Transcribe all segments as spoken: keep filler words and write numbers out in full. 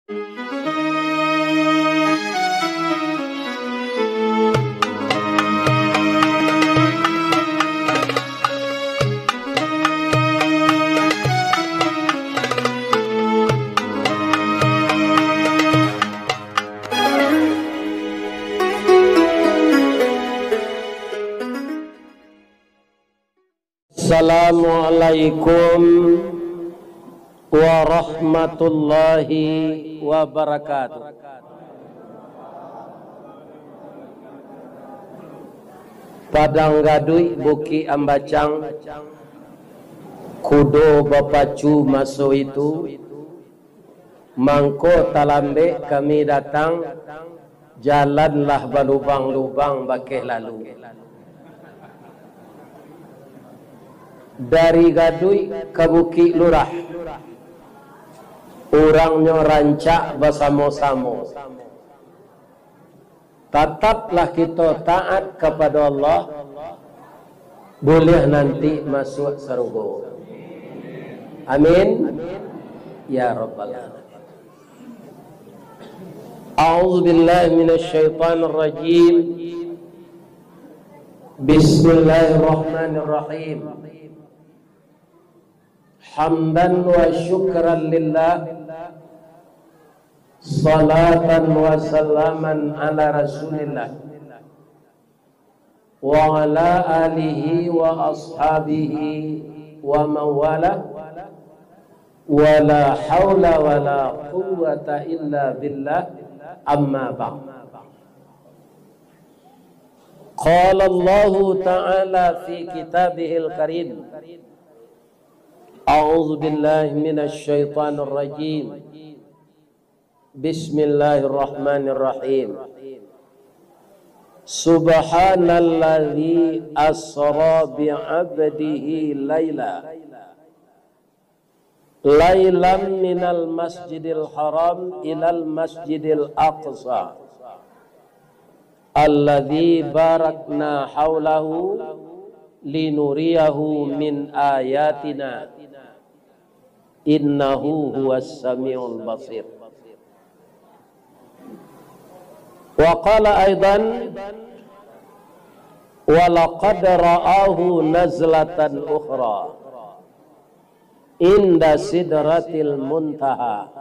Assalamualaikum warahmatullahi wabarakatuh. Padang Gaduik, Bukik Ambacang, kudo bapacu maso itu, mangko talambek kami datang, jalan lah balubang-lubang bakeh lalu. Dari Gaduik ka Bukik Lurah, urangnyo rancak basamo-samo. Tataplah kito taat kapado Allah, buliah nanti masuak sarugo. Amin, ya rabbal alamin. A'udzubillahi minasyaitonirrajim. Bismillahirrahmanirrahim. Hamdan wa syukran lillah, salatan wa salaman ala Rasulillah, wa ala alihi wa ashabihi wa man walah, wa la haula wa la quwwata illa billah, amma ba'd. Qala Allahu ta'ala fi kitabihil karim, A'udzu billahi minasy syaithanir rajim. Bismillahirrahmanirrahim. Subhanalladzi asra bi 'abdihi laila, lailam minal masjidil haram ilal masjidil aqsa, alladzi barakna haulahu linuriyahu min ayatina, innahu huwas samiul basir. Wa qala aidan, wa laqad ra'ahu nazlatan ukhra inda sidratil muntaha,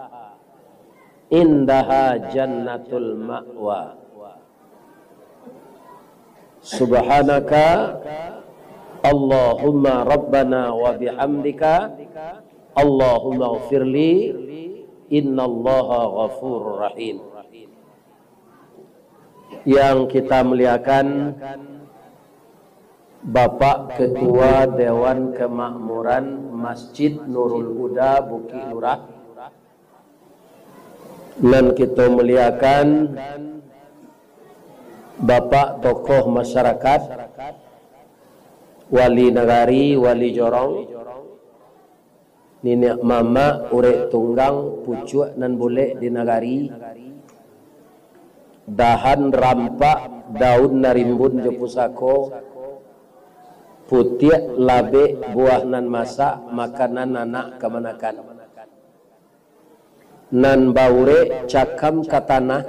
indaha jannatul ma'wa. Subhanaka Allahumma rabbana wa bihamdika, Allahumma ghfirli, innallaha ghafurur rahim. Yang kita muliakan, Bapak Ketua Dewan Kemakmuran Masjid Nurul Huda Bukik Lurah, nan kito muliakan, Bapak tokoh masyarakat, Wali Nagari, Wali Jorong, niniak mamak, urek tunggang, pucuak nan bulek di nagari, dahan rampak, daun nan rimbun jo pusako, putiak labek buah nan masak, makanan anak kamanakan. Nan baurek cakam ka tanah,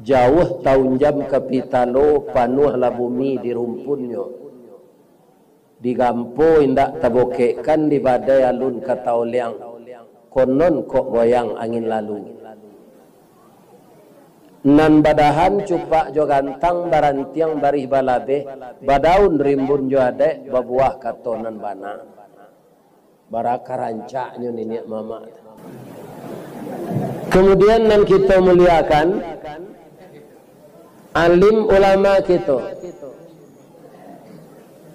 jauah taunjam ka pitalo, panuahlah bumi di rumpunnyo. Digampo indak tabokekkan, di badai alun ka taoliang, konon kok goyang angin lalu. Nan badahan cupak jo gantang, barantiang barih balabeh, badaun rimbun jo adaik, babuah kato nan bana. Bara ka rancaknyo niniak mamak. Kemudian nan kito muliakan, alim ulama kito,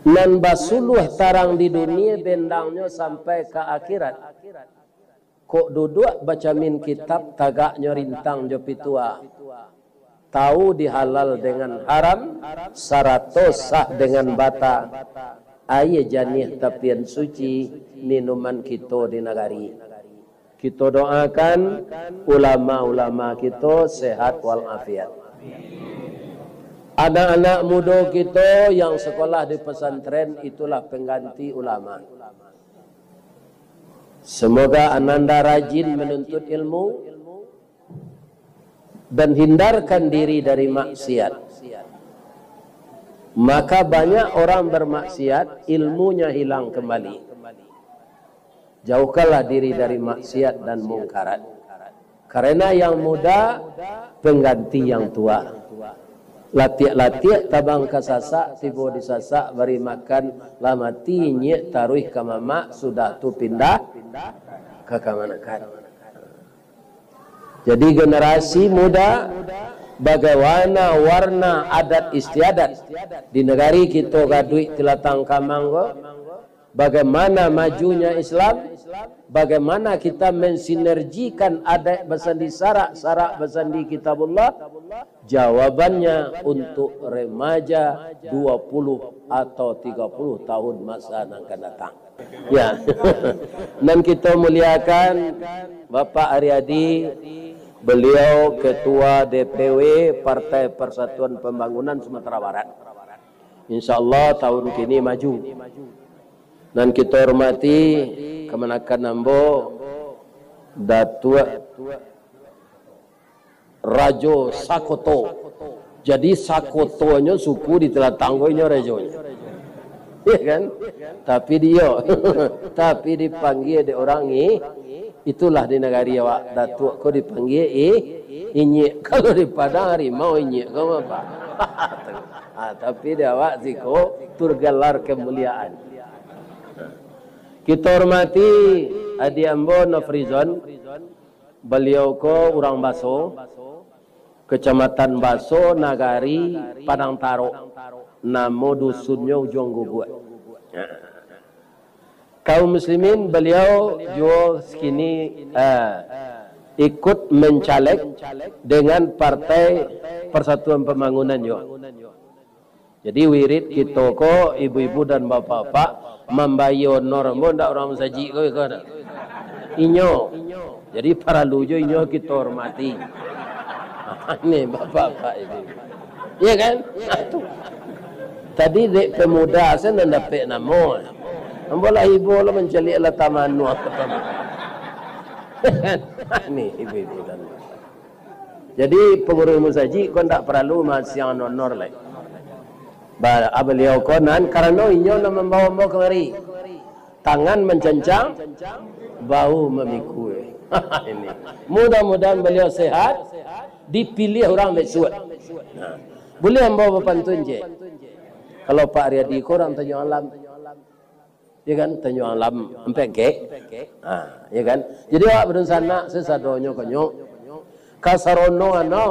nan basuluah tarang di dunia, bendangnyo sampai ka akhirat. Kok duduak bacamin kitab, tagaknyo rintang jo pitua. Tahu di halal dengan haram, sarato sah dengan bata. Aia janiah tapian suci, minuman kito di nagari. Kito doakan ulama-ulama kito sehat walafiat. Anak-anak mudo kito yang sekolah di pesantren, itulah pengganti ulama. Semoga ananda rajin menuntut ilmu dan hindarkan diri dari maksiat. Maka banyak orang bermaksiat, ilmunya hilang kembali. Jauhkanlah diri dari maksiat dan mungkarat. Karena yang muda pengganti yang tua. Latiak-latiak tabang ka sasak, tibo di sasak bari makan, lah mati inyiak taruih ka mamak, sudah tu pindah ka kamanakan. Jadi generasi muda, bagaimana warna adat istiadat di negari kito gaduik tilatang kamang ko, bagaimana majunya Islam, bagaimana kita mensinergikan adat basandi sarak, sarak basandi kitabullah, jawabannya untuk remaja dua puluh atau tiga puluh tahun masa nan akan datang. Ya. Nan kito muliakan Bapak Ariadi, beliau Ketua D P W Partai Persatuan Pembangunan Sumatera Barat. Insya Allah tahun kini maju. Nan kito hormati kamanakan ambo, Datuak Rajo Sakoto. Jadi, sakotonyo suku di Telatang ko inyo rajonyo. Iya kan? Tapi dio, tapi dipanggia dek orang i-, itulah di nagari awak, Datuak ko dipanggia i-, inyiak. Kalau di Padang, harimau inyiak ko apa? Ah, tapi di awak siko tergelar kemuliaan. Kita hormati adik ambo Nofrizon, baliau ko urang Baso, Kecamatan Baso, Nagari Padang Tarok, namo dusunnyo Ujuang Guguak. Kaum muslimin, baliau juo sakini, ah, ikut mencaleg dengan Partai Persatuan Pembangunan juo. Jadi, wirid kito ko, ibu-ibu dan bapak-bapak, mambayia honor ambo ndak urang masajik ko, iko ndak? Inyo. Jadi, paralu jo inyo kito hormati. Ni bapak-bapak ini. Iya kan? Nah, tu. Tadi dek pemuda sajo nan dapek namo. Ambo lah ibo lah mancaliak lah tamanuang. Ni ibu-ibu dan bapak. Jadi, pangurus musajik ko ndak paralu masiang honor lai. Ba-, a, baliau ko nan, karano inyo nan mambawa ambo kamari. Tangan mancancang, bahu mamikua. Ini. Mudah-mudahan baliau sehat, dipilih urang bisuak. Nah, buliah ambo bapantun ciek? Kalau Pak Riyadi ko urang Tanjuang Alam. Ya kan? Tanjuang Alam, Ampek Kek. Ha, ya kan? Jadi, awak badunsanak sasadonyo konyo. Kasarono ano.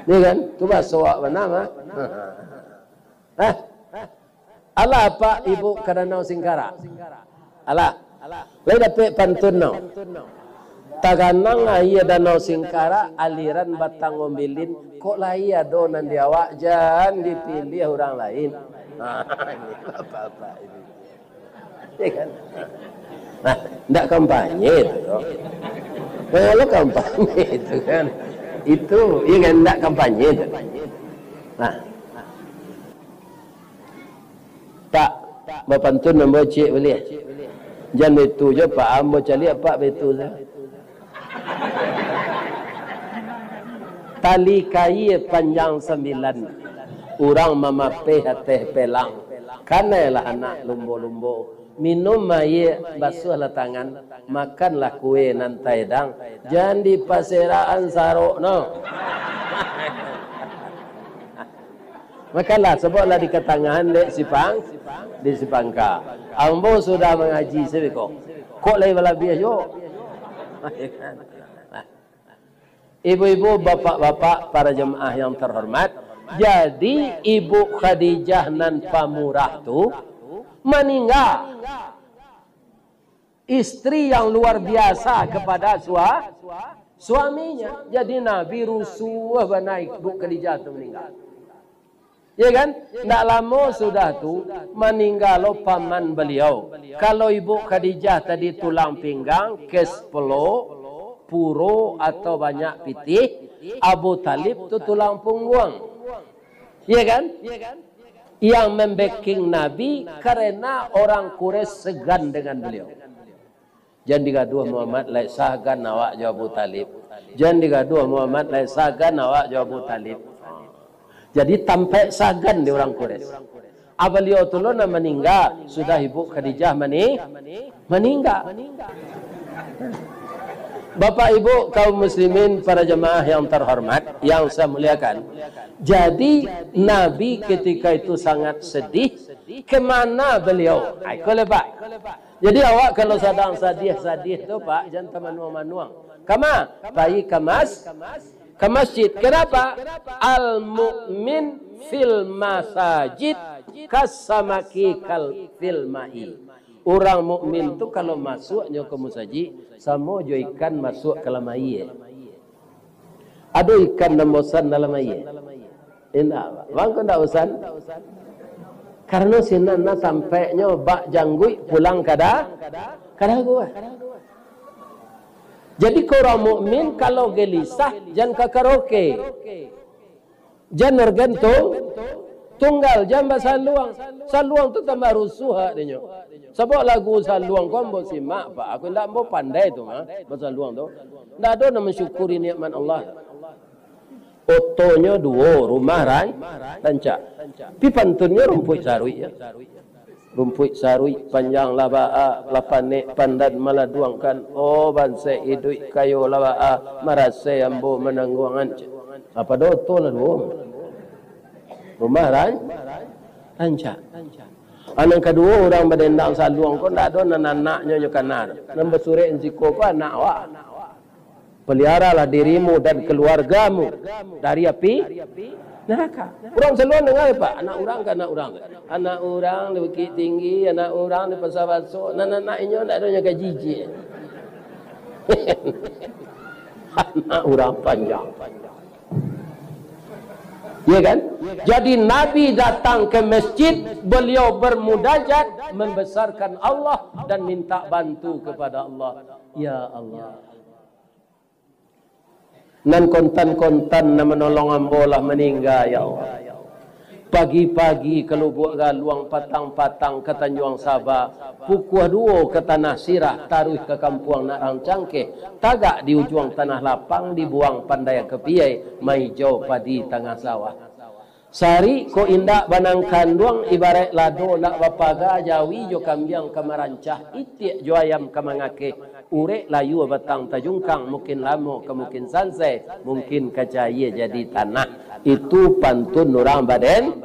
Ya kan? Tu bahaso awak bana mah. Hah? Alah, Pak, Ibu ka Danau Singkarak. Alah. Lai dapek pantun no. Taganang aia Danau Singkarak, aliran Batang Ombilin, kok lai ado nan di awak, jan dipiliah urang lain. Ha, ini bapak-bapak ini. Ya kan? Nah, ndak kampanye tu, yo. Kalau kampanye itu kan, itu, ya kan, ndak kampanye tu. Nah, Pak, bapantun ambo ciek buliah? Jan baitu jo, Pak, ambo caliak, Pak, baitu sajo. Tali kaia panjang sambilan, urang mamapeh ateh pelang. Kanailah anak lumbo-lumbo, minum aia, basuahlah tangan, makanlah kue nan taedang, jan dipaserakan sarok no. Makanlah, sabab lah di katangahan dek sipang-, di sipangka. Ambo sudah mangaji sabiko. Kok lai balabiah juo? Ibu-ibu, bapak-bapak, para jemaah yang terhormat, jadi Ibu Khadijah nan pamurah tu maningga. Istri yang luar biasa kepada sua-, suaminya. Jadi Nabi rusuah bana Ibu Khadijah tu maningga. Ya kan? Ndak lamo sudah tu, maningga lo paman beliau. Kalau Ibu Khadijah tadi tulang pinggang, cash flow, puro atau banyak pitih, Abu Talib tu tulang pungguang. Ya kan? Yang membacking Nabi karena orang Quraisy segan dengan beliau. Jan digaduah Muhammad, lai sagan awak jo Abu Thalib. Jan digaduah Muhammad, lai sagan awak jo Abu Thalib. Jadi tampaik sagan di urang Quraisy. Ah, baliau tu lo nan maningga, sudah Ibu Khadijah mani-, maningga. Bapak Ibu kaum muslimin, para jamaah yang terhormat, yang saya muliakan. Jadi Nabi ketika itu sangat sedih. Kemana beliau? Ah, iko lah, Pak. Jadi awak kalau sadang sadiah-sadiah tu, Pak, jan tamanuang-manuang. Kama? Pai ka mas-, ka masjid. Kenapa? Al mukmin fil masajid kasamaki kal fil ma'i. Urang mukmin tu kalau masuaknyo ka masajid, samo jo ikan masuak ka dalam aia. Ado ikan nan bosan dalam aia? Indak, Pak. Bang, kok ndak bosan? Karano sinan nah tampaiknyo bak jangguik pulang kada, kada kuat. Jadi, kok urang mukmin kalau gelisah, jan ka karaoke. Jan organ tu tunggal, jan basaluang. Saluang tu tambah rusuah dinyo. Sabab lagu saluang ko ambo simak, Pak. Aku indak ambo pandai tu, ha, basaluang tu. Ndak ado nan mansyukuri nikmat Allah. Otonyo duo, rumah ran-, rancak. Tapi pantunnyo rumpuik saruik, ya. Rumpuik saruik panjang lah baa, lah panek pandan maladuangkan. Oh, bansaik iduik kayo lah baa, marasai ambo manangguangan. Apa do oto lah duo? Rumah ran-, rancak. Ah, nan kaduo, urang badendang saluang ko ndak ado nan anaknyo nyo kana. Nan basurek siko ko anak awak. Peliharalah dirimu dan keluargamu dari api neraka. Urang saluang danga, Pak, anak urang ka anak urang. Anak urang di Bukittinggi, anak urang di Pasar Basok, nan anak inyo ndak ado nyo ka jijik. Anak urang panjang. Ya kan? Jadi Nabi datang ke masjid, beliau bermunajat, membesarkan Allah dan minta bantu kepada Allah. Ya Allah, nan kontan-kontan nan manolong ambo lah maningga, ya Allah. Pagi-pagi ka Lubuak Galuang, patang-patang ka Tanjuang Saba, pukua duo ka Tanah Sirah, taruih ka Kampuang Nak Rang Cangkeh, tagak di ujuang Tanah Lapang, dibuang pandai ka Piai, maijau padi tangah sawah. Sarik ko indak banang kanduang, ibaraik lado ndak bapaga, jawi jo kambiang ka marancah, itiak jo ayam ka mangakeh, urek layua batang tajungkang, mungkin lamo ka mungkin sansai, mungkin ka caia jadi tanah. Itu pantun urang baden.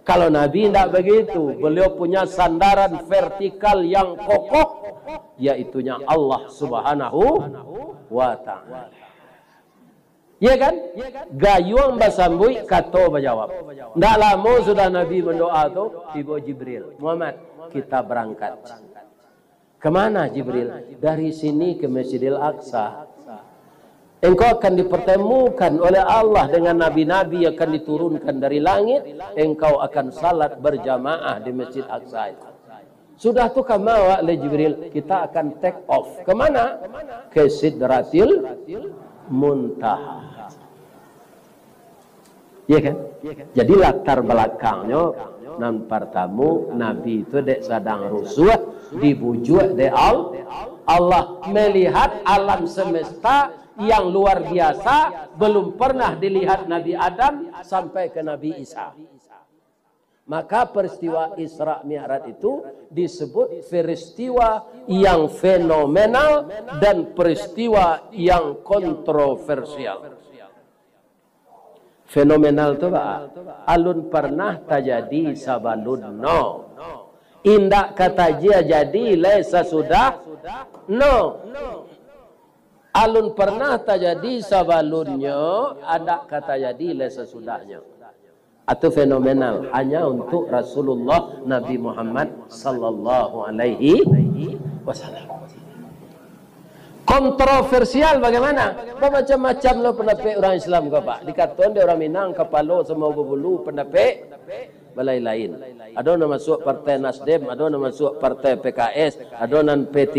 Kalau Nabi indak begitu, beliau punya sandaran vertikal yang kokoh, yaitunya Allah Subhanahu wa Ta'ala. Ya kan? Gayuang basambuik, kato bajawab. Ndak lamo sudah Nabi mandoa tu, tibo Jibril, "Muhammad, kita berangkat." "Kemana, Jibril?" "Dari sini ke Masjidil Aqsa. Engkau akan dipertemukan oleh Allah dengan nabi-nabi yang akan diturunkan dari langit. Engkau akan salat berjamaah di Masjid Aqsa itu." "Sudah tu kama awak, lai Jibril?" "Kita akan take off." "Kemana?" "Ke Sidratil Muntaha." Iya kan? Jadi latar balakangnyo, nan partamo, Nabi tu dek sadang rusuah, dibujuak dek Al-, Allah melihat alam semesta yang luar biasa, belum pernah dilihat Nabi Adam sampai ke Nabi Isa. Maka peristiwa Isra Mi'raj itu disebut peristiwa yang fenomenal dan peristiwa yang kontroversial. Fenomenal tu, Pak, alun pernah tajadi sabalun no. Indak ka tajadi lai sasudah no. Alun pernah tajadi sabalunnyo, indak ka tajadi lai sasudahnyo. Atau fenomenal hanya untuk Rasulullah Nabi Muhammad sallallahu alaihi wasallam. Kontroversial bagaimana? Bamacam-macam lo pandapek urang Islam ko, Pak. Dikatoan dek urang Minang, kapalo samo babulu, pandapek balain-lain. Ado nan masuak Partai Nasdem, ado nan masuak Partai P K S, ado nan P T,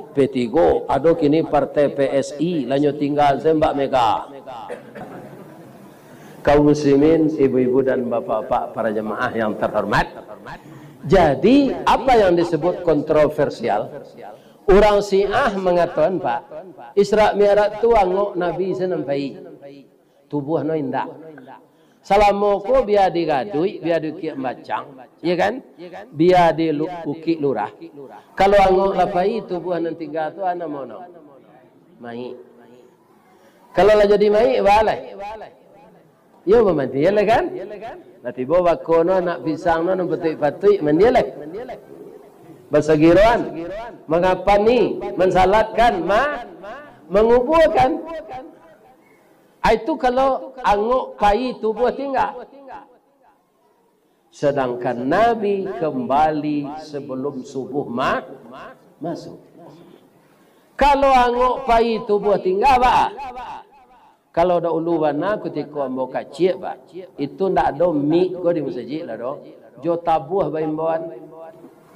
P tigo, ado kini Partai P S I, lah nyo tingga se Mbak Mega. Kaum muslimin, ibu-ibu dan bapak-bapak, para jemaah yang terhormat. Jadi, apa yang disebut kontroversial? Urang Syiah mangatoan, Pak, Isra Mi'raj tu angok Nabi sajo nan pai. Tubuah no indak. Salamo ko bia di gaduik, bia di Bukik Bacang, ya kan? Bia di lu-, Bukik Lurah. Kalau angok lah pai, tubuah nan tingga tu a namo no? Mayik. Kalau lah jadi mayik, baa lai? Iyo, bamandian lai kan? Lah tibo bako no, anak pisang no, nan patuik-patuik, mandian lai. Basagiroan, mangapani, mansalatkan, ma-, mangubuakan. Ai tu kalau angok pai tubuah tingga. Sadangkan Nabi kambali sabalum subuh ma-, masuak. Kalau angok pai tubuah tingga, baa? Kalau daulu bana, kutiko ambo kaciak, Pak, itu ndak ado mik ko di masajik lah doh. Jo tabuah baimbauan.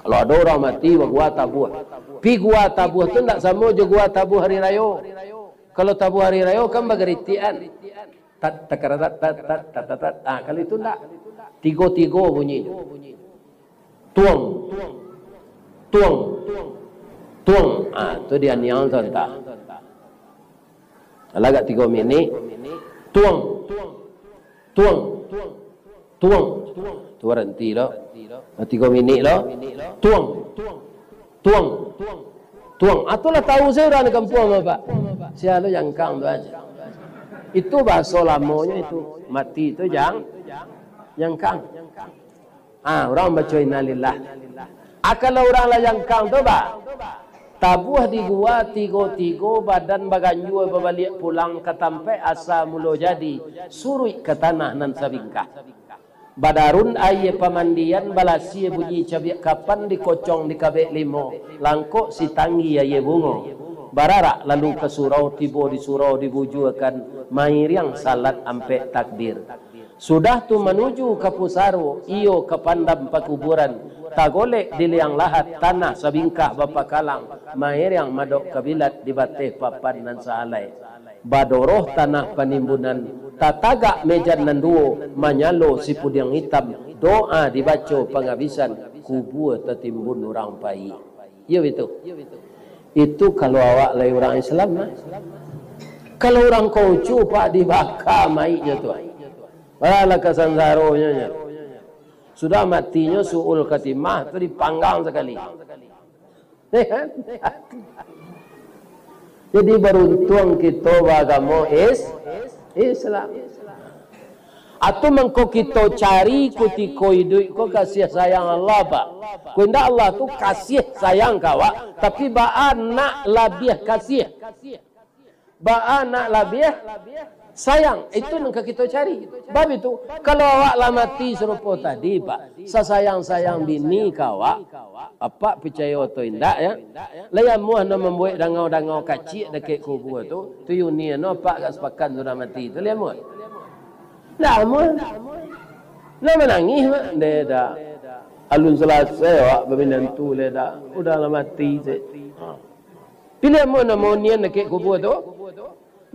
Kalau ado urang mati, bagua tabuah. Pi gua tabuah tu ndak samo jo gua tabuah hari rayo. Kalau tabuah hari rayo kan bagaritikan. Tat, takaratat, tat, tat, tat, tat, tat. Ah, kalau itu ndak. Tigo-tigo bunyi. Tuang. Tuang. Tuang. Ah, tu dianiang tu antah. Lah agak tigo minik. Tuang. Tuang. Tuang. Tu baranti lo. Lah tigo minik lo. Tuang. Tuang. Tuang. Ah, tu lah tahu sajo urang di kampuang, Pak. Sia lo jangkang tu aja. Itu bahaso lamonyo itu. Mati tu jang-, jangkang. Ah, urang baco innalillah. Ah, kalau urang lah jangkang tu, Pak, tabuah di gua tigo-tigo, badan baganjua babaliak pulang ka tampaik asa mulo jadi, suruik ka tanah nan sabingkah. Badarun aia pamandian, balasia bunyi cabiak kapan, dikocong dikabek limo, langkok sitanggi aia bungo. Bararak lalu ka surau, tibo di surau dibujuakan, mairiang salat ampek takbir. Sudah tu manuju ka pusaro, iyo ka pandam pakuburan, tagolek di liang lahat, tanah sabingkah bapakalang, mairiang madok kabilat di bateh papan nan sahalai. Badoroh tanah panimbunan, tatagak mejan nan duo, manyalo sipudiang itam, doa dibaco pangabisan, kubua tatimbun urang pai. Iyo bitu. Itu kalau awak lai urang Islam, nah. Kalau urang Konghucu, Pak, dibaka mayiknyo tu. Alah, ka sansaronyo nyo. Sudah matinyo su'ul khatimah tu dipanggang sakali. Ya kan? Jadi baruntuang kito baagamo is-, Islam. Atau mangko kito cari kutiko iduik ko kasih sayang Allah, Pak. Ko indak Allah tu kasih sayang ka awak, tapi baa nak labiah kasih. Baa nak labiah sayang, itu nan ka kito cari. Bab itu, kalau awak lah mati sarupo tadi, Pak, sasayang-sayang bini ka awak, apak picayo atau indak, ya, lai amuah no mambuek dangau-dangau kaciak dakek kubua tu, tu yunian no apak agak sapakan sudah mati tu, lai amuah. Ndak amuah. Lah manangih, Pak. Deh, dah. Alun salasai awak baminantu, lai dah. Udah lah mati, cek. Ha. Pilihan mo namo nian dakek kubua tu?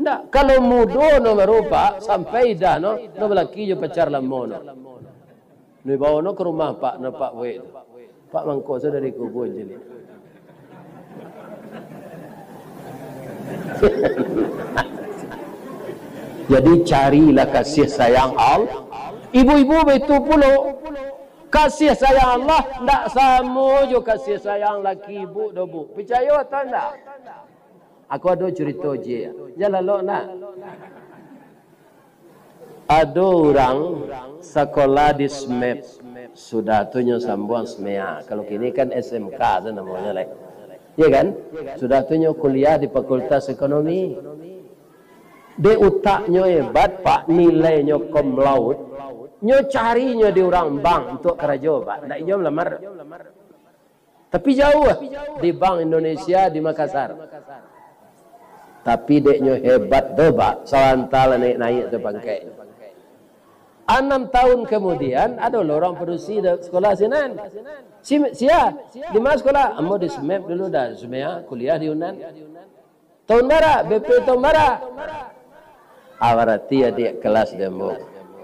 Ndak. Kalau mudo no baru, Pak, sampai idah no, no balaki jo pacar lamo no. No dibawo no ka rumah Pak, no Pak buek tu. Pak mangko sajo dari kubua caliak. Jadi carilah kasih sayang Allah. Ibu-ibu baitu pulo. Kasih sayang Allah ndak samo jo kasih sayang laki ibu doh, Bu. Picayo atau ndak? Aku ado curito ciek. Jan lalok nak. Ado urang sakolah di SMEP, sudah tu nyo sambuang SMEA. Kalau kini kan SMK tu namonyo lai. Iya kan? Sudah tu nyo kuliah di Fakultas Ekonomi. Dek utaknyo hebat, Pak, nilainyo cum laude. Nyo carinyo di urang bank untuak karajo, Pak. Ndak inyo malamar. Tapi jauah, di Bank Indonesia di Makassar. Tapi dek nyo hebat tu, Pak, salanta lah naiak-naiak tu pangkeknyo. Anam tahun kamudian, ado lo urang padusi da-, sakolah sinan. Si, sia, di ma sakolah? Ambo di SMEP dulu, dah SMEA, kuliah di Yunan. Tahun bara? B P tahun bara? Ah, barati adiak kelas dek ambo.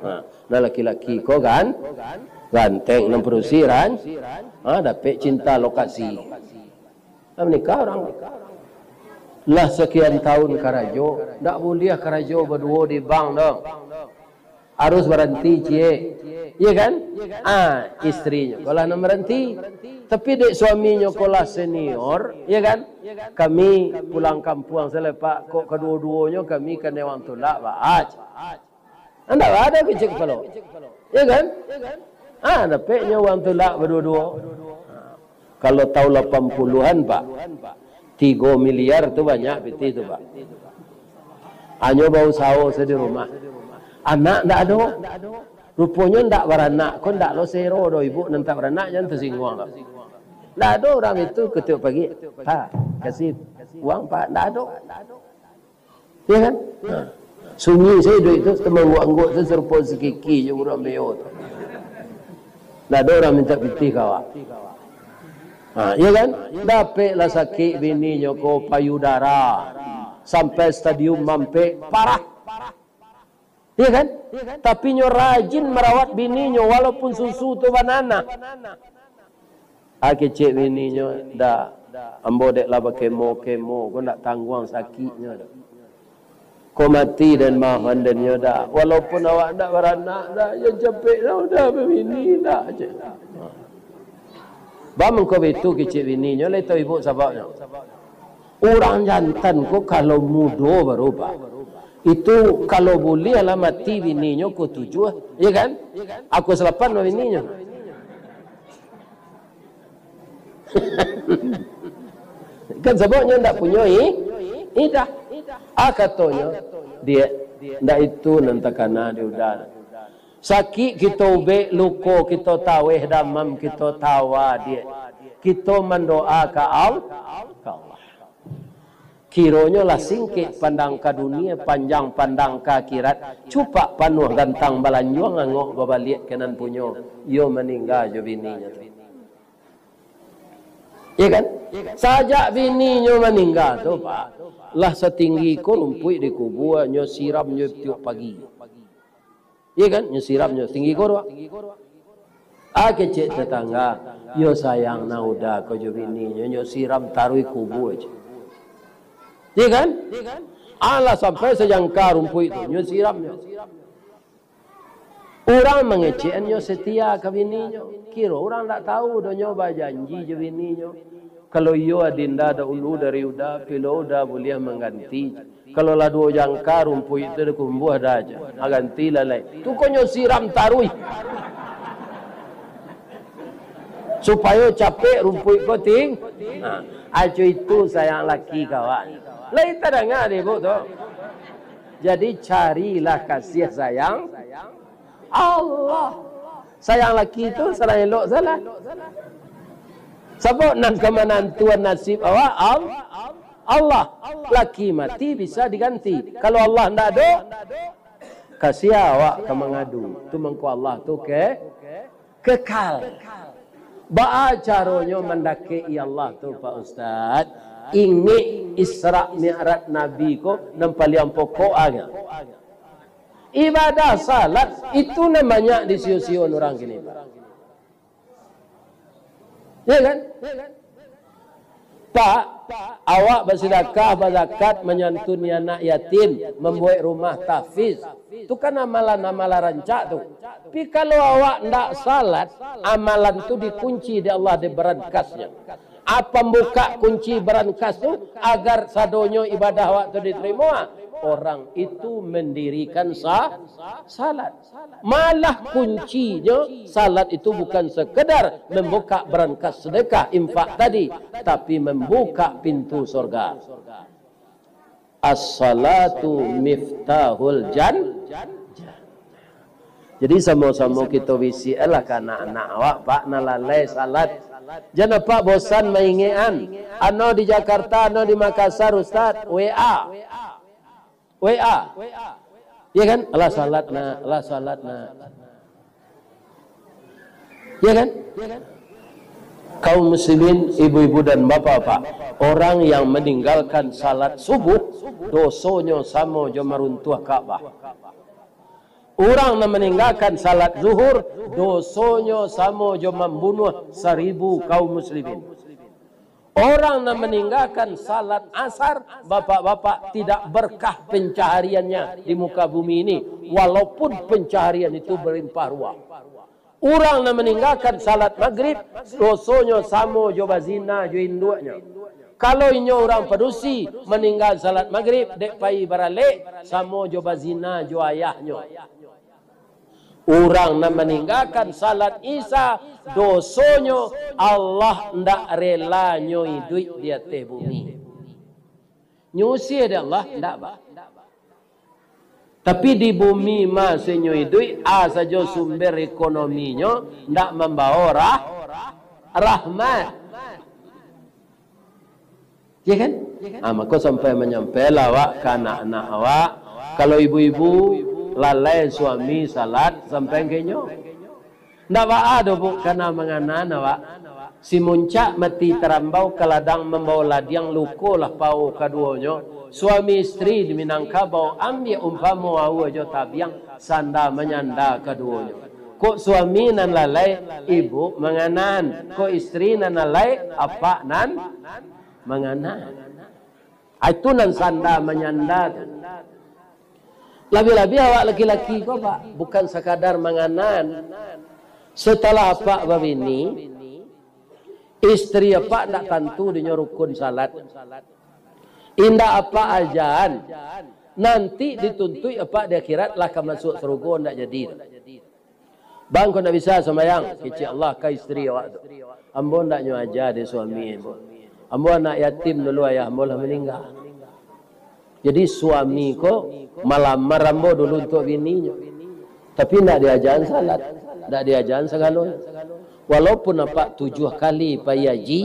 Ha, nan laki-laki ko kan, ganteng, nan padusi ran-, ha, dapek cinta lokasi. Lah manikah urang. Lah sakian tahun karajo, ndak buliah karajo baduo di bank doh. Harus baranti ciek. Iya kan? Ah, istrinyo ko lah nan baranti. Tapi dek suaminyo ko lah senior, iya kan? Kami pulang kampuang sajo, Pak, kok kaduo-duonyo kami kanai uang tulak, Pak. Ah, cek. Ndak ado kecek kapalo. Iya kan? Ah, dapeknyo uang tulak baduo-duo. Kalau tahun lapan puluhan, Pak, tigo miliar tu banyak pitih tu, Pak. Hanyo bausaho sajo di rumah. Anak ndak ado. Ruponyo ndak baranak ko ndak lo sero doh, ibu nan tak baranak jan tasingguang doh. Ndak ado urang itu katiok pagi, "Pak, kasih uang, Pak." Ndak ado. Iya kan? Ha. Sunyi sajo duit tu, tamangguak-angguak tu sarupo sikiki jo urang beo tu. Ndak ado urang mintak pitih ka awak. Ha, iya kan? Dapeklah sakik bininyo ko payudara. Sampai stadium mampek, parah. Iya kan? Tapi nyo rajin marawat bininyo, walaupun susu tu bananah. Ah, kecek bininyo, "Ndak, ambo dek lah bakemo-kemo, ko ndak tangguang sakiknyo doh. Ko mati den mah mandennyo dak. Walaupun awak ndak baranak dak, jan capek lah udah babini dak," cek. Baa mangko baitu kecek bininyo, lai tau ibu sababnyo. Urang jantan ko kalau mudo baru, Pak, itu kalau buliah lah mati bininyo ko tujuah, iya kan? Aku salapan mah bininyo. Kan sababnyo ndak punyo i-, idah. Ah, katonyo, "Diak, ndak itu nan takana di udah. Sakik kito ubek, luko kito taweh, damam kito tawa, Diak. Kito mandoa ka Al-, ka Allah. Kironyo lah singkek pandang ka dunia, panjang pandang ka akhirat, cupak panuah gantang balanjuang, angok babaliak ka nan punyo." Iyo maningga jo bininyo tu. Iya kan? Sajak bininyo maningga tu, Pak, lah satinggi ko rumpuik di kubua, nyo siram jo tiok pagi. Iya kan? Nyo siram nyo tinggi ko tu, Pak. Ah, kecek tetangga, "Iyo sayang nan udah ko jo bininyo, nyo siram taruih kubua," cek. Iya kan? Ah, lah sampai sajangka rumpuik tu, nyo siram nyo. Urang mangecek nyo setia ka bininyo. Kiro urang ndak tau doh nyo bajanji jo bininyo. Kalau iyo adinda dahulu dari uda, pilo uda buliah mangganti. Kalau lah duo jangka rumpuik tu dikumbuah dah aja. Ah, ganti lah lai. Tu ko nyo siram taruih. Supayo capek rumpuik ko ting-, ha, aco itu sayang laki ka awak. Lai tadanga dek ibu tu. Jadi carilah kasih sayang Allah. Sayang laki tu salah elok salah. Sabab nan ka manantuan nasib awak, Al-, Allah. Laki mati bisa diganti. Kalau Allah ndak ado, ka sia awak ka mangadu. Tu mangko Allah tu ke-, kekal. Baa caronyo mandakek-i Allah tu, Pak Ustaz? Ingek Isra Mi'raj Nabi ko nan paliang pokok agak. Ibadah salat itu nan banyak disio-sio urang kini, Pak. Ya kan? Pak, awak basidakah, bazakat, manyantuni anak yatim, mambuek rumah tahfiz. Tu kan amalan-amalan rancak tu. Tapi kalau awak ndak salat, amalan tu dikunci dek Allah di barankasnyo. Apa buka kunci barankas tu agar sadonyo ibadah awak tu diterimo? Orang itu mendirikan sa-, salat. Malah kuncinyo, salat itu bukan sekedar membuka berangkas sedekah, infak tadi, tapi membuka pintu surga. As-salatu miftahul jan-, jadi samo-samo kito bisiaklah ka anak-anak awak, Pak, nan lalai salat. Jan apak bosan maingekan. Ano di Jakarta, ano di Makassar, Ustaz, W A. W A. Ya kan? Alah salat nak, alah salat nak. Ya kan? Kaum muslimin, ibu-ibu dan bapak-bapak, orang yang meninggalkan salat subuh, dosonyo samo jo maruntuah Ka'bah. Urang nan maninggakan salat zuhur, dosonyo samo jo mambunuah saribu kaum muslimin. Orang nan maninggakan salat asar, bapak-bapak, tidak berkah pencahariannya di muka bumi ini, walaupun pencaharian itu berlimpah ruah. Urang nan maninggakan salat magrib, dosonyo samo jo bazina jo induaknyo. Kalau inyo urang padusi, maningga salat magrib, dek pai baralek, samo jo bazina jo ayahnyo. Urang nan maninggakan salat Isya, dosonyo Allah ndak rela nyo iduik di ateh bumi. Nyo usie dek Allah, ndak, Pak. Tapi di bumi mah se nyo iduik, a sajo sumber ekonominyo, ndak mambawo rah-, rahmat. Ya kan? Ah, mako sampai manyampailah awak ka anak-anak awak. Kalau ibu-ibu lalai suami salat, sampai ka inyo. Ndak baa doh, Bu, kana manganan awak. Si muncak mati tarambau ka ladang mambawo ladiang, lukolah pawo kaduonyo. Suami istri di Minangkabau ambiak umpamo aua jo tabiang, sanda manyanda kaduonyo. Kok suami nan lalai, ibu manganan. Kok istri nan lalai, apak nan manganan. Ah, itu nan sanda manyanda tu. Labiah-labiah awak laki-laki ko, Pak, bukan sakadar manganan. Setelah apak babini, istri apak ndak tantu dinyo rukun salat. Indak apak ajaan, nanti dituntuik apak di akhirat lah ka masuak sarugo, ndak jadi. Bang, ko ndak bisa sumbayang, kecek Allah ka istri awak tu. Ambo ndak nyo aja dek suami ambo. Ambo anak yatim dulu, ayah ambo lah maningga. Jadi suami ko malamar ambo dulu untuak bininyo. Tapi ndak diajaan salat, ndak diajaan sagalo. Walaupun apak tujuah kali pai haji,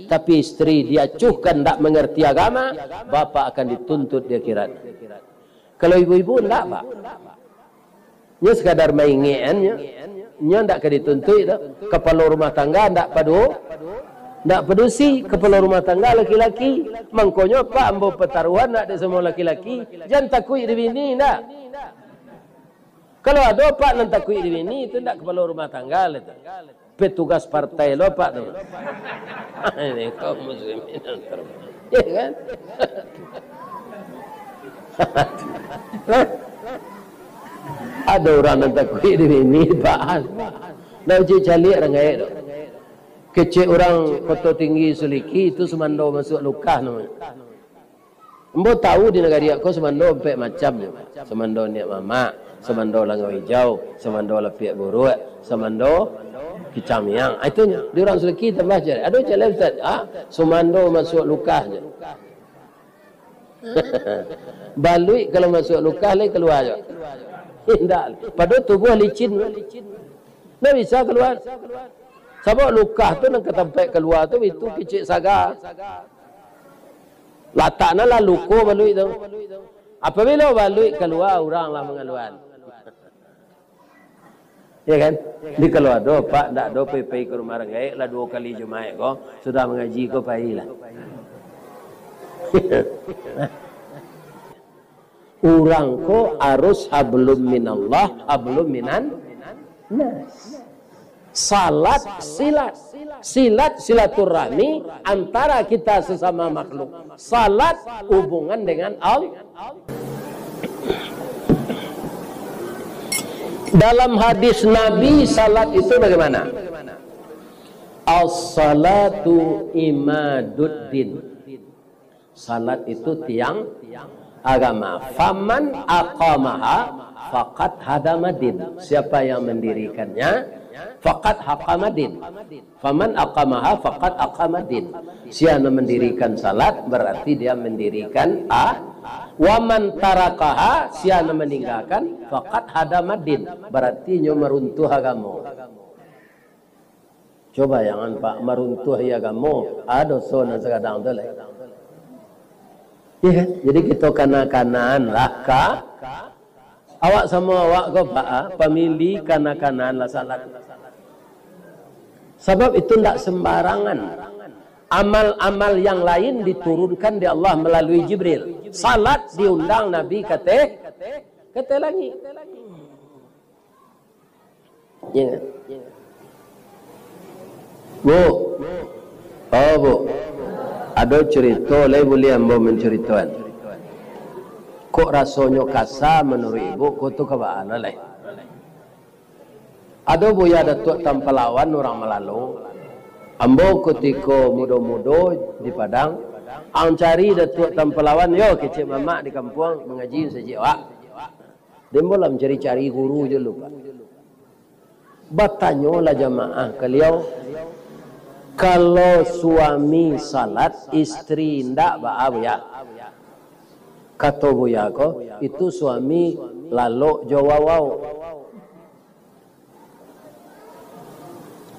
tapi istri diacuhkan ndak mangarti agama, bapak akan dituntut di akhirat. Kalau ibu-ibu ndak, Pak. Nyo sakadar maingekan nyo. Nyo ndak ka dituntuik tu. Kapalo rumah tangga ndak padu-, ndak padusi, kapalo rumah tangga laki-laki. Mangkonyo, Pak, ambo pataruahan ndak dek samo laki-laki, jan takuik di bini, ndak. Kalau ado, Pak, nan takuik di bini, itu ndak kapalo rumah tangga lah tu. Petugas partai lo, Pak, tu. Ini kaum muslimin yang terbaik. Ya kan? Ado urang nan takuik di bini, Pak. Ndak uji caliak urang gaek tu. Kecek urang Koto Tinggi Suliki itu sumando masuak lukah namonyo. Ambo tahu di nagari ko sumando ampek macam nyo. Sumando niak mamak, sumando langau ijau, sumando lapiak buruak, sumando kicang miang. Ah, itu nyo. Di urang Suliki tambah cari. Aduh, cari, Ustaz. Ah, sumando masuak lukah nyo. Baluik kalau masuak lukah lai kalua nyo. Indak. Padahal tubuah licin. Ndak bisa kalua. Sabab lukah tu nan ka tampek kalua tu, itu kicik saga. Lataknyo lah luko baluik tu. Apabilo baluik kalua, urang lah mangaluan. Ya kan? Di kalau ado, Pak, ndak ado pai-pai ka rumah urang gaek lah duo kali Jumaik ko, sudah mangaji ko pailah. Urang ko harus hablum minallah, hablum minan nas. Salat, silat. Silat, silaturahmi antara kita sesama makhluk. Salat, hubungan dengan Allah. Dalam hadis Nabi, salat itu bagaimana? As-salatu imaduddin. Salat itu tiang agama. Faman aqamaha faqad hadamaddin. Siapa yang mendirikannya, faqad haqamaddin. Faman aqamaha faqad aqamaddin. Sia nan mendirikan salat, berarti dia mendirikan a-, waman tarakaha, sia nan meninggalkan, faqad hadamaddin, berarti nyo maruntuah agamo. Coba jangan, Pak, maruntuahi agamo, ado so nan sagadang tu lai. Iya kan? Jadi kito kana-kanaan lah ka, awak samo awak ko, Pak, ah, pamili kana-kanaan lah salat. Sabab itu ndak sembarangan. Amal-amal yang lain diturunkan di Allah melalui Jibril. Salat diundang Nabi ka ateh, ka ateh langik. Ya. Bu, Oh, Bu. Ado carito lai buliah ambo mancaritoan? Kok rasonyo kasa manuruik Ibu, ko tu ka baa lai? Ado Buya Datuak Tampalawan urang Malalo. Ambo kutiko mudo-mudo di Padang, ang cari Datuak Tampalawan, yo kecek mamak di kampuang mangaji sajik awak. Dembo lah mancari-cari guru jo lu, Pak. Batanyolah jamaah ka liau, "Kalau suami salat, istri indak, baa, Buya?" Kato Buya ko, "Itu suami lalok jo wawau."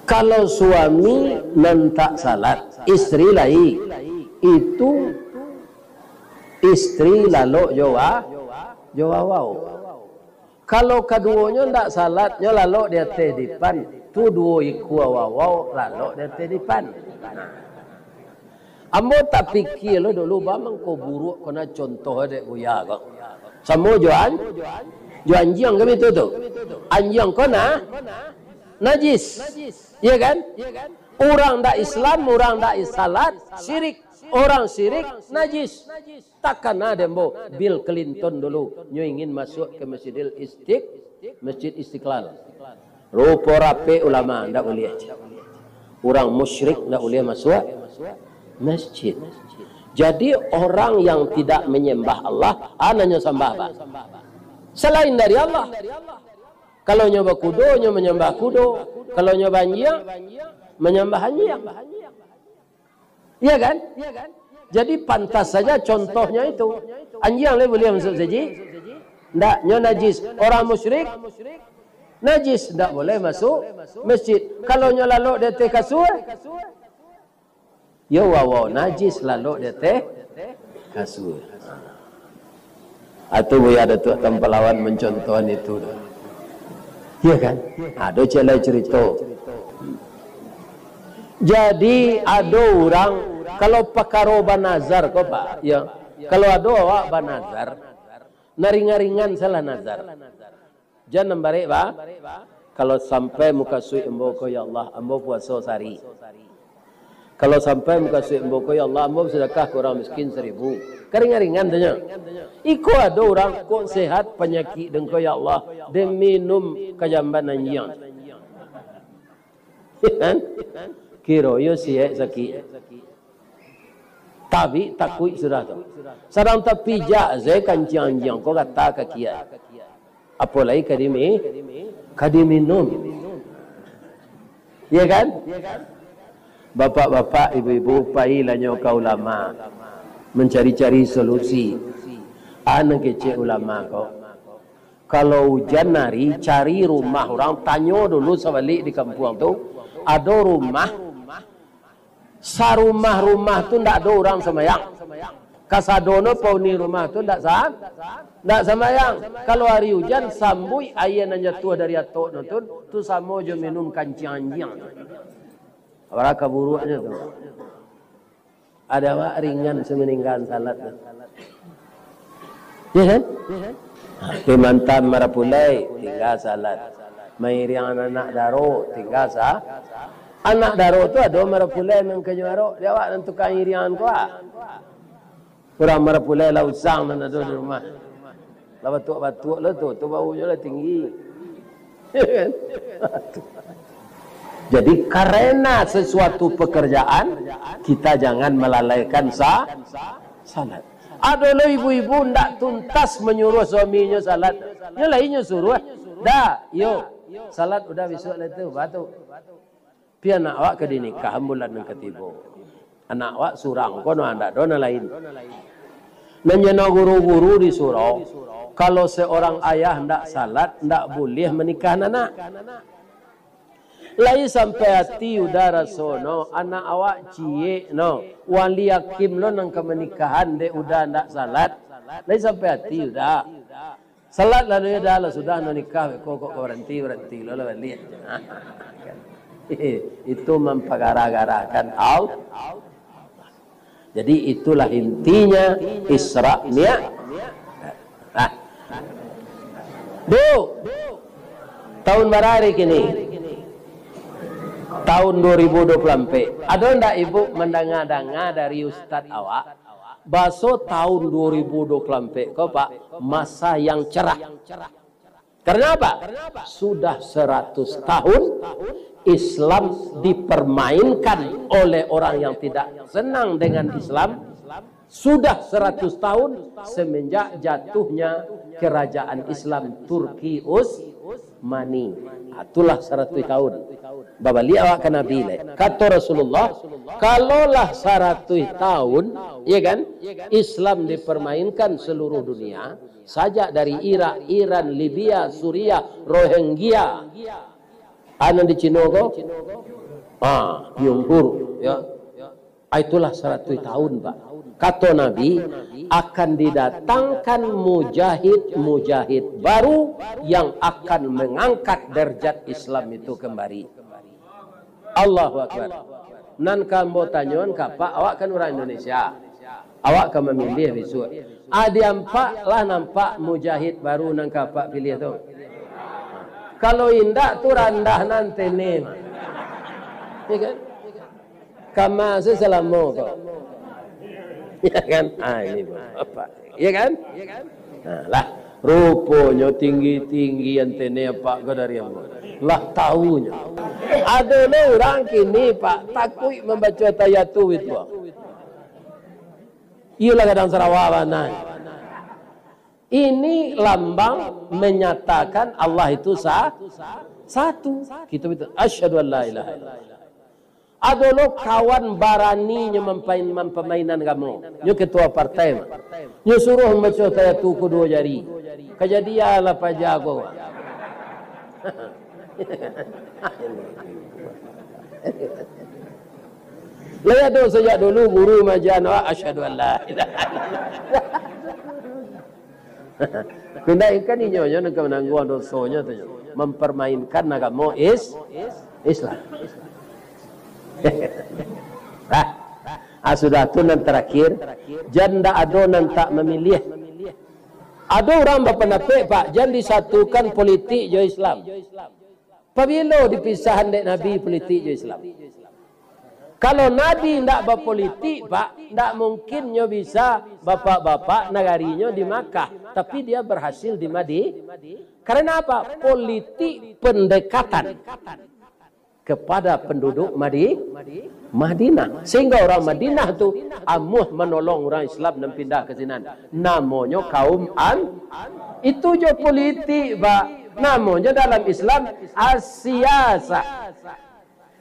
Kalau suami nan tak salat, istri lai, itu istri lalok jo wa-, jo wawau. Kalau kaduonyo ndak salat, nyo lalok di ateh dipan, tu duo ikua wawau lalok di ateh dipan. Ambo tapikia lo dulu, ba mangko buruak ko nah contoh dek Buya ko. Samo jo an-, jo anjiang kan itu tu. Anjiang ko nah najis. Iya kan? Urang ndak Islam, urang ndak salat, syirik. Urang syirik, najis. Takana dek ambo, Bill Clinton dulu, nyo ingin masuak ka Masjidil Istiq-, Masjid Istiqlal. Rupo rapek ulama, ndak buliah. Urang musyrik ndak buliah masuak masjid. Jadi, orang yang tidak menyembah Allah, a nan nyo sambah, Pak? Selain dari Allah. Kalau nyo bakudo, nyo manyambah kudo. Kalau nyo baanjiang, manyambah anjiang. Iya kan? Jadi, pantas saja contohnya itu. Anjiang lai buliah masuak masjid? Ndak, nyo najis. Urang musyrik, najis, ndak buliah masuak masjid. Kalau nyo lalok di ateh kasua, yo wawau najis lalok di ateh kasua. Atu Buya Datuak Tampalawan mancontohan itu tu. Iya kan? Ado ciek lai carito. Jadi, ado urang, kalau pakaro banazar ko, Pak, ya, kalau ado awak banazar, nah ringan-ringan salah nazar. Jan nan barek, Pak. Kalau sampai mukasuik ambo ko, "Ya Allah, ambo puaso sahari." Kalau sampai mukasuik ambo ko, "Ya Allah, ambo basadakah ka urang miskin saribu." Ka ringan-ringan tu nyo. Iko ado urang kok sehat panyakik den ko, "Ya Allah, den minum kajamban anjiang." Kan? Kiro yo siek sakik. Tabik takuik sudah tu. Sadang tapijak se kancing anjiang ko gata ka kiak. Apo lai ka dimi-, ka diminum. Iya kan? Bapak-bapak, ibu-ibu, pailah nyo ka ulama mancari-cari solusi. A nan kecek ulama ko, kalau ujan hari, cari rumah urang, tanyo dulu sabalik di kampuang tu, ado rumah, sarumah-rumah tu ndak ado urang sambayang. Kasadonyo pauni rumah tu ndak sa-, ndak sambayang. Kalau hari ujan, sambuik aia nan jatuah dari atoknyo tu, tu samo jo minum kancing anjiang. Abaraka buruaknyo tu. Ado awak ringan samaninggaan salat tu. Ya kan? Pai mantan marapulai, tingga salat. Mairiang anak daro, tingga sa-, anak daro tu ado marapulai mangkanyo arok, di awak nan tukang iriangan ko, ah. Urang marapulai lah usang nan ado di rumah. Lah batuak-batuak lah tu, tu baunyo lah tinggi. Jadi, karena sesuatu pekerjaan, kita jangan melalaikan sa-, salat. Ado lo ibu-ibu ndak tuntas manyuruah suaminyo salat. Nyo lai nyo suruah. Dah, yo. Salat udah bisuak lah tu, batu. Pi anak awak ka dinikahan bulan nan katibo. Anak awak surang ko no, ndak ado nan lain. Nan jano guru-guru di surau, kalau seorang ayah ndak salat, ndak buliah manikahan anak. Lai sampai ati Uda raso no, anak awak ciek no, wali akim lo nan ka manikahan dek Uda ndak salat. Lai sampai ati Uda. Salat lalu yo dah lah, sudah no nikah beko kok ka baranti, baranti lo lah baliak. Itu mampagarah-garahkan Allah. Jadi, itulah intinya Isra Mi'raj. Ah. Du, tahun bara ari kini? Tahun dua ribu dua puluh ampek. Ado ndak ibu mandanga-danga dari ustaz awak, baso tahun dua ribu dua puluh ampek ko, Pak, masa yang cerah. Karena apa? Sudah seratus tahun Islam dipermainkan oleh orang yang tidak senang dengan Islam. Sudah seratus tahun semenjak jatuhnya kerajaan Islam Turki Utsmani. Ah, itulah seratus tahun. Babaliak awak ka Nabi lai. Kato Rasulullah, "Kalaulah saratus tahun, ya kan, Islam dipermainkan seluruh dunia, sajak dari Irak, Iran, Libya, Suriah, Rohingya, anu di Cino ko, ah, Uyghur, ya. Ah, itulah saratus tahun, Pak." Kato Nabi, "Akan didatangkan mujahid-mujahid baru yang akan mengangkat derajat Islam itu kembali." Allahu Akbar. Nan ka ambo tanyoan ka Apak, awak kan urang Indonesia. Awak ka mamiliah bisuak. Adi Apak lah nampak mujahid baru nan ka Apak piliah tu? Kalau indak tu randah nan tene mah. Ya kan? Kama se salamo ko. Ya kan? Ah, ini Bapak. Ya kan? Nah, lah. Ruponyo tinggi-tinggi antene Apak ko dari ambo. Lah tahunyo. Ado lo urang kini, Pak, takuik mambaco atahiyatu itu. Iyolah gadang sarawa bana. Ini lambang menyatakan Allah itu sa-, satu. Kita betul. Asyhadu an la ilaha illallah. Ado lo kawan baraninyo mampain-, mampamainan agamo. Nyo ketua partai mah. Nyo suruah mambaco atahiyatu ko duo jari. Kajadian lah paja ko. Lah ado sajak dulu guru maaja awak, "Asyhadu an la ilaha illallah." Pindah ikan inyo nyo nan ka manangguang dosonyo tu nyo. Mamparmainkan agamo is-, Islam. Ah, ah, sudah tu nan tarakhir, jan ndak ado nan tak mamiliah. Ado urang bapandapek, Pak, jan disatukan politik jo Islam. Pabilo dipisahan dek Nabi politik jo Islam? Kalau Nabi ndak bapolitik, Pak, ndak mungkin nyo bisa bapak-bapak nagarinyo di Makkah, tapi dia berhasil di Madi-, karena apa? Politik pendekatan kepada penduduk Madi-, Madinah. Sehingga orang Madinah tu amuah manolong urang Islam nan pindah ka sinan. Namonyo kaum An-, itu jo politik, Pak. Namonyo dalam Islam as-siyasah.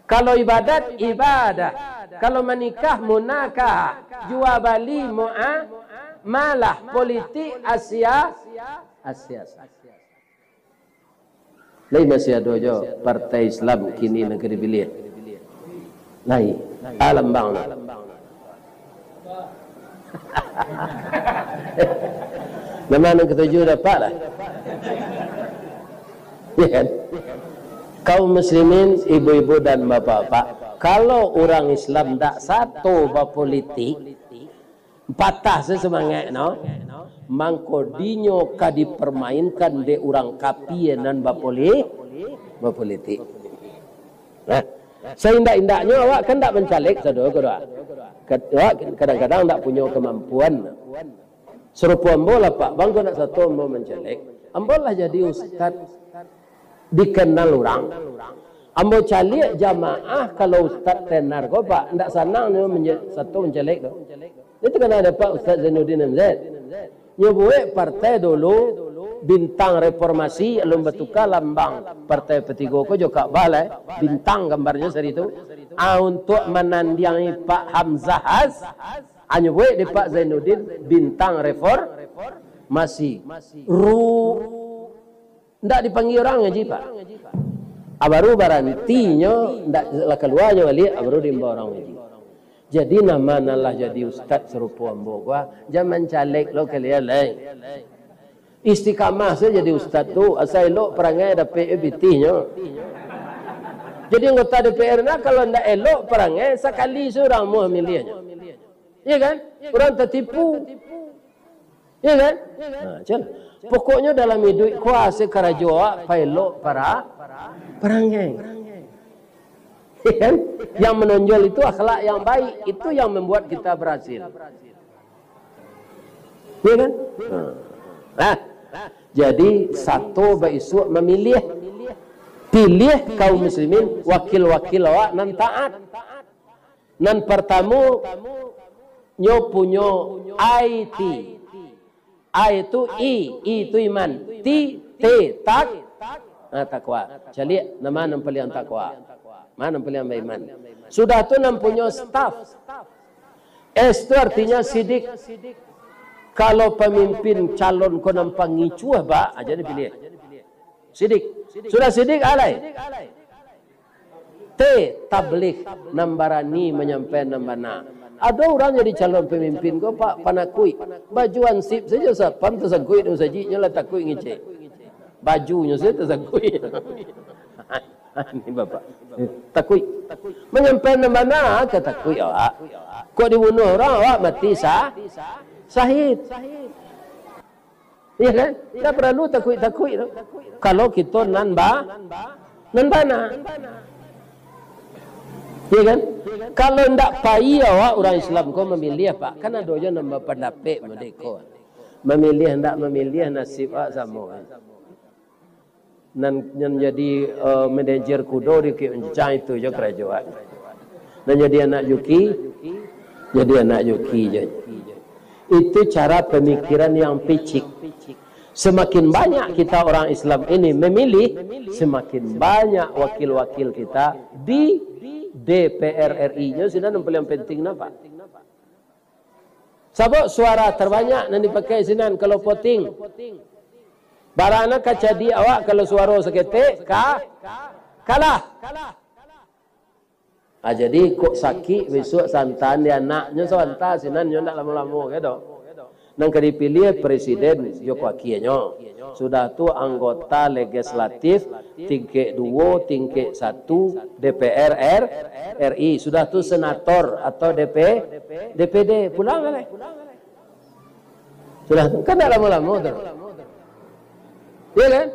Kalau ibadat, ibadah. Kalau manikah, munakah. Jua bali, mua-, malah. Politik, asia-, asia-. Lai masih ado jo partai Islam kini nan ka dipiliah. Lai. Alambang lah. Nama nan katuju dapat lah. Ya kan? Kaum muslimin, ibu-ibu dan bapak-bapak, kalau urang Islam ndak sato bapolitik, patah se semangaik no, mangko dinyo ka dipermainkan dek urang kapia nan bapoli-, bapolitik. Nah, saindak-indaknyo awak kan ndak mancaleg sado ko doh. Kad-, awak kadang-kadang ndak punyo kamampuan. Sarupo ambo lah, Pak, bang, ko ndak sato ambo mancaleg. Ambo lah jadi ustad dikenal urang. Ambo caliak jamaah kalau Ustad Tenar ko, Pak, ndak sanang nyo menja-, sato mancaleg tu. Itu kan ado Pak Ustad Zainuddin M Z. Nyo buek partai dulu, Bintang Reformasi, alun batuka lambang partai P tigo ko jo Ka'bah lah, eh. Bintang gambarnyo sari tu. Ah, untuak manandiangi Pak Hamzah Has, ah, nyo buek di Pak Zainuddin Bintang Reformasi. Ru-, Ndak dipanggia urang ngaji, Pak. Ah, baru barantinyo, ndak lah kaluanyo baliak, ah, baru diimbau urang ngaji. Jadi, nama nan lah jadi ustad sarupo ambo ko, ah, jan mancaleg lo kalian lai. Istiqamah sajo jadi ustad tu, asa elok parangai dapek jo pitihnyo. Jadi, anggota D P R nah, kalau ndak elok parangai, sakali surang muah miliahnyo. Iya kan? Urang tatipu. Iya kan? Nah, cel. Pokoknyo dalam iduik ko asa karajo awak paelok para-, parangai. Ya kan? Yang menonjol itu akhlak yang baik, itu yang membuat kita berhasil. Ya kan? Nah. Nah, jadi sato baisuak mamiliah. Piliah kaum muslimin wakil-wakil awak nan taat. Nan partamo, nyo punyo I T. I tu I, I tu iman. T, T, tak. Nah, takwa. Caliak, nama nan paliang takwa? Mana nan paliang baiman? Sudah tu nan punyo staff. S tu artinya sidik. Kalau pamimpin calon ko nan pangicuah, ba, aja dipilih. Sidik. Sudah sidik, alai. T, tabligh, nan barani manyampaian nan bana. Ado urang jadi calon pamimpin ko, Pak, panakuik. Baju ansip sajo satpam tasangkuik di musajiknyo lah takuik ngecek. Bajunyo sajo tasangkuik. Ini Bapak. Takuik. Manyampaian nan bana ka takuik awak. Kok dibunuah urang, awak mati sa-, sahid. Iya kan? Ndak paralu takuik-takuik tu. Kalau kito nan ba-, nan bana. Iya kan? Kalau ndak pai awak urang Islam ko mamiliah, Pak, kan ado jo nan bapandapek model ko. Mamiliah ndak mamiliah, nasib awak samo. Nan, nan jadi, eh, manajer kudo di Bukik Mancicang itu jo karajo awak. Nan jadi anak juki, jadi anak juki je. Itu cara pemikiran yang picik. Semakin banyak kita orang Islam ini memilih, semakin banyak wakil-wakil kita di D P R R I. Nyo sinan yang paling penting napa? Sabab suara terbanyak nan dipakai sinan kalau voting. Barana ka cadiak awak kalau suaro saketek ka-, kalah. Ah, jadi kok sakik bisuak santaan di anaknyo sabanta sinan, nyo ndak lamo-lamo ka do. Nan ka dipiliah presiden jo wakianyo. Sudah tu anggota legislatif tingkek duo, tingkek satu, D P R R-, R I. Sudah tu senator atau D P, D P D. Pulang lah. Sudah tu, kan ndak lamo-lamo tu. Iya kan?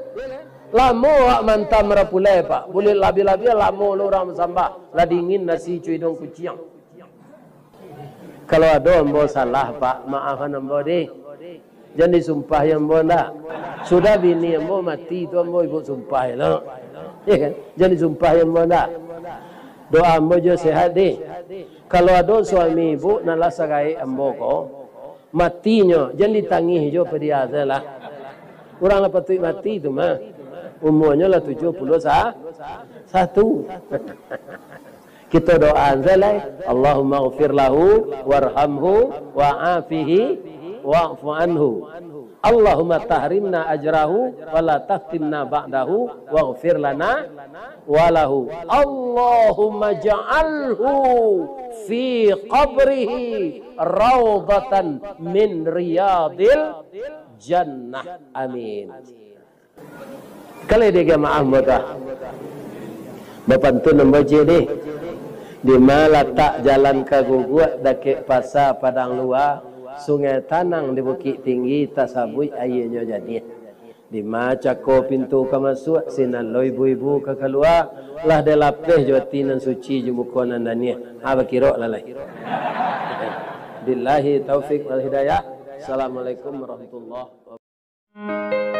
Lamo awak manta marapulai, Pak. Buliah labiah-labiah lamo lo urang basambah. Lah dingin nasi cuidong kuciang. Kalau ado ambo salah, Pak, maafan ambo deh. Jan disumpahi ambo ndak. Sudah bini ambo mati tu ambo ibu sumpahi lo. Iya kan? Jan disumpahi ambo ndak. Doa ambo jo sehat deh. Kalau ado suami ibu nan lah sagaek ambo ko, matinyo, jan ditangih jo padiah se lah. Urang lah patuik mati tu mah. Umuanyo lah tujuah puluah sa-, satu. Kito doa se lai, Allahumma ghfir lahu warhamhu wa'afihi wa'fu anhu. Allahumma tahrimna ajrahu wa la taftinna ba'dahu waghfir lana wa lahu. Allahumma ja'alhu fi qabrihi raudatan min riyadil jannah. Amin. Kalau dia maaf mudah. Bapantun ambo ciek deh. Di ma latak jalan ka Guguak dakek pasa Padang Lua, sungai tanang di Bukik Tinggi tasabuik aianyo janiah. Di ma cako pintu ka masuak, sinan lo ibu-ibu ka kalua, lah dilapeh jo ati nan suci jo muko nan daniah. Ha, bakirok lah lai. Billahi taufik wal hidayah. Assalamualaikum warahmatullahi wabarakatuh.